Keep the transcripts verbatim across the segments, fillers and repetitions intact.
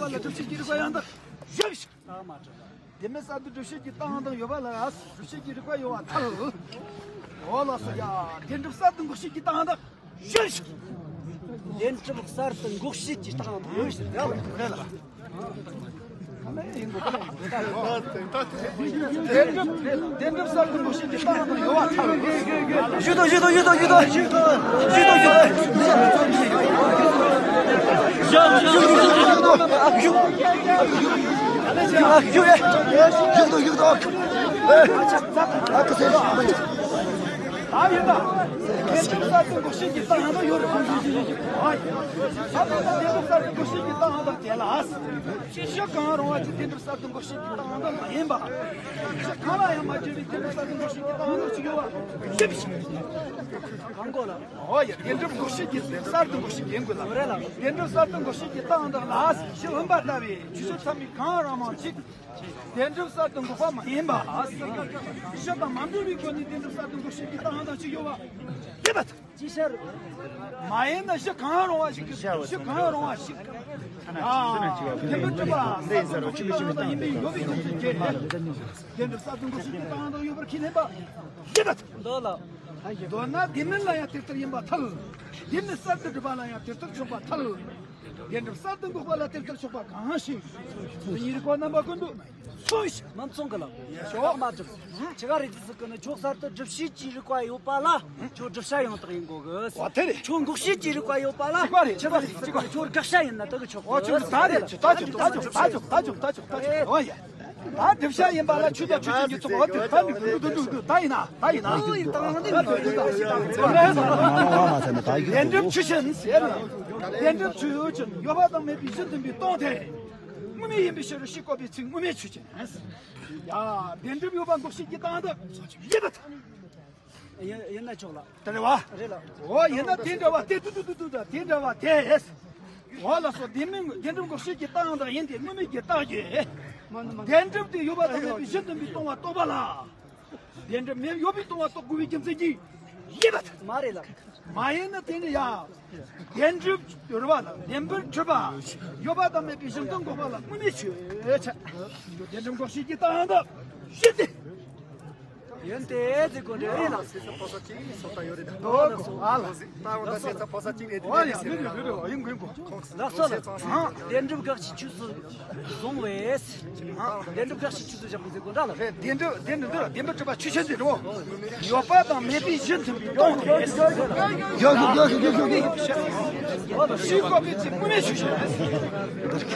ལ་སྒྲུབ་བྱེད་ཀྱི་རིགས་པ་ཡང་དག་བཞག་ཤིག། དེ་མིན་གསར་དུ་སྒྲུབ་བྱེད་ཀྱི་རྟགས་ཡང་དག་ཡོད་པ་ལ་སྒྲུབ་བྱེད་ཀྱི་རིགས་པ་ཡོད་པ་ཐལ། འོ་ལགས་སོ་ཡ། དེ་འགྲུབ་གསར་དུ་འགོག་བྱེད་ཀྱི་རྟགས་ཡང་དག་བཞག་ཤིག། དེ་འགྲུབ་གསར་དུ་འགོག་བྱེད་ཀྱི་རྟགས་ཡང་དག་ཡོད་ཤིག། རེད་ལ། རེད་ལ། དེ་འགྲུབ་དེ་འགྲུབ་གསར་དུ་འགོག་བྱེད་ཀྱི་རྟགས་ཡང་དག་ཡོད་པ་ཐལ། ཞུ་དོ་ཞུ་དོ་ཞུ་དོ་ཞུ་དོ་ཞུ་དོ་ཞུ་དོ་ཞུ་དོ། ཨ་ཡིན་ད། དེ་འགྲུབ་གསར་དུ་འགོག་བྱེད་ཀྱི་རྟགས་ཡང་དག་ཡོད་རེད། ཨ་ཡིན་ད། དེ་འགྲུབ་གསར་དུ་འགོག་བྱེད་ཀྱི་རྟགས་ཡང་དག་དེ་ལ། གཞི་གང་རུང་བ་ཅིག་དེ་འགྲུབ་གསར་དུ་འགོག་བྱེད་ཀྱི་རྟགས་ཡང་དག་མ་ཡིན་པ། གཞི་གང་ལ་ཡང་མ་གྱུར་པའི་དེ་འགྲུབ་གསར་དུ་འགོག་བྱེད་ཀྱི་རྟགས་ཡང་དག་ཅིག་ཡོད་པ། ཞིབ་ཞིབ། གང་གོ་ལ། འོ་ཡ། དེ་འགྲུབ་འགོག་བྱེད་ཀྱི་གསར་དུ་འགོག་བྱེད་ཀྱི་ཡིན་དགོས་ལ། རེད་ལ། དེ་འགྲུབ་གསར་དུ་འགོག་བྱེད་ཀྱི་རྟགས་ཡང་དག་ལ་གཞི་བུམ་པ་ལྟ་བུའི་ཆོས་ཅན་ཚད་མའི་གང་རུང་བ་ཅིག་དེ་འགྲུབ་གསར་དུ་འགོག་པ་མ་ཡིན་པ། གཞི་དང་མ་འབྲེལ་བའི་སྒོ་ནས་དེ་འགྲུབ་གསར་དུ་འགོག་བྱེད་ཀྱི་རྟགས་ཡང་དག་ཅིག་ཡོད་པ། ཡིན་པ། ཅི་ཕྱིར། མ་ཡིན་ན་གཞི་གང་རུང་བ་ཞིག་གི་གཞི་གང་རུང་བ་ཞིག་ཨ། དེ་འདྲ་གྲུབ་པ་གསར་དུ་འགོག་པ་དང་ཡིན་པའི་ཡོད་པའི་རྒྱུ་མཚན་གྱིས། དེ་འདྲ་གསར་དུ་འགོག་བྱེད་ཀྱི་རྟགས་ཡང་དག་ཡོད་པར་ཁས་ལེན་པ་ཡིན་པ། མདོ་ལ། མདོར་ན་དེ་མིན་ལ་ཡང་དེ་ལྟར་ཡིན་པ་ཐལ། དེ་མིན་གསར་དུ་གྲུབ་པ་ལ་ཡང་དེ་ལྟར་ཆོག་པ་ཐལ། དེ་འདྲ་གསར་དུ་འགོག་པ་ལ་དེ་ལྟར་ཆོག་པ་གང་ཞིག་དེ་ཉིད་རིགས་པ་རྣམ་པ་ཀུན་ཏུ། སོང་ཞིག་མ་ཚོང་གི་ལ། ཞོག་མ་གྲུབ། ཆི་ག་རེ་ཅི་ཟིག་གི་ནི་ཆོག་གསར་དུ་སྒྲུབ་བྱེད་ཀྱི་རིགས་པ་ཡོད་པ་ལ་ཆོག་བསྒྲུབ་བྱ་ཡང་དག་ཡིན་དགོས་གི། འོ་དེ་རེད། ཆོག་འགོག་བྱེད་ཀྱི་རིགས་པ་ཡོད་པ་ལ་གཅིག་པ་རེད། གཅིག་པ་རེད། གཅིག་པ་རེད། ཆོག་དགག་བྱ་ཡིན་ན་དག་གི་ཆོག་གི། འོ་ཆོག་ད་རེད། ཆོག་ད་ཆོག་ད་ཆོག་ད་ཆོག་ད་ཆོག་ད་ཆོག་ད་ཆོག་འོ་ཡ། ད་སྒྲུབ་བྱ་ཡིན་པ་ལ་ཆོས་དང་ཆོས་ཅན་གྱི་ཚོགས། འོ་དེ་ད་དེ་འདུག་འདུག་འདུག་ད་ཡིན་ན་ད་ཡིན་ན། ཨོ་ཡིན་ད་ང་དེ་འདུག་འདུག་ད་ཞིག་ད། དེ་འགྲུབ་ཆོས་ཅན་ཟེར་ན། དེ་འགྲུབ་ཆོས་ཅན་ཡོད་པ་དང་མེད་པའི་གཞི་མཐུན་པའི་སྟོང་སྟེ། དངོས་མེད་ཡིན་པའི་ཕྱིར་རོ་ཞེས་བཀོད་པའི་ཚིག་དངོས་མེད་ཆོས་ཅན། ཡ། དེ་འགྲུབ་ཡོད་པ་འགོག་བྱེད་ཀྱི་རྟགས་འདི་ཡིན་པ་དང་། ཡིན་ཡིན་ན་ཆོག་ལ། དེ་རེད་བ། རེད་ལ། འོ་ཡིན་ན་དེ་འདྲ་བ་དེ་ཏུ་ཏུ་ཏུ་ཏུ་དང་དེ་འདྲ་བ་དེ། འོ་ལགས་སོ། དེ་མིན་དེ་འགྲུབ་འགོག་བྱེད་ཀྱི་རྟགས་ཡང་དག་ཡིན་ཏེ་དངོས་མེད་ཀྱི་རྟགས་ཀྱིས། དེ་འགྲུབ་དེ་ཡོད་པ་དང་མེད་པའི་གཞི་མཐུན་པའི་སྟོང་པ་རྟོགས་པ་ལ། དེ་འགྲུབ་མེད་ཡོད་པའི་སྟོང་པ་རྟོགས་དགོས་པའི་རྒྱུ་མཚན་གྱིས་ཡིན་པ་དང་། མ་རེད་ལ། མ་ཡིན་ན་དེ་ནི་ཡང་། བདེན་གྲུབ་རེད་བ་ལ། བདེན་པར་གྲུབ་པ། ཡོད་པ་དང་མེད་པའི་གཞི་མཐུན་འགོག་པ་ལ་དངོས་མེད་ཆོས་ཅན། བདེན་གྲུབ་འགོག་བྱེད་ཀྱི་རྟགས་ཡང་དག་ཞེས་ཏེ། ཡིན་ཏེ་ཟེར་དགོས་འདྲ་རེད་ལ། ཟེར་ས་ཕོ་ས་གཅིག་སོགས་ད་ཡོད་རེད་ད། འདོད་གོ་ཨ་ལ། ད་འོ་ད་ཟེར་ས་ཕོ་ས་གཅིག་རེད་དེ། འོ་ཡ་ཡིན་རེད་རེད་རེད་ཡིན་དགོས་གོ། ལགས་སོ་ལ། བདེན་གྲུབ་དགག་བྱའི་ཆོས་སུ་བཟུང་བས། བདེན་གྲུབ་དགག་བྱའི་ཆོས་སུ་བཞག་པ་ཟེར་དགོས་འདྲ་ལ། རེད། དེ་འདྲ་དེ་འདྲ་འདི་ལ་བདེན་པར་གྲུབ་པ་ཆོས་ཅན་དེ་རོ། ཡོད་པ་དང་མེད་པའི་གཞི་མཐུན་པའི་སྟོང་ཉིད། ཡོད་ཡོད་ཡོད་ཡོད་ཡོད་ཡོད། ཞེས་བཀོད་པའི་ཚིག་དངོས་མེད་ཆོས་ཅན།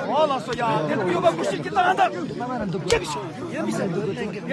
འོ་ལགས་སོ་ཡ། དེ་ལ་ཡོད་པ་འགོག་བྱེད་ཀྱི་རྟགས་ཡང་དག་ཡིན་པའི་ཕྱིར།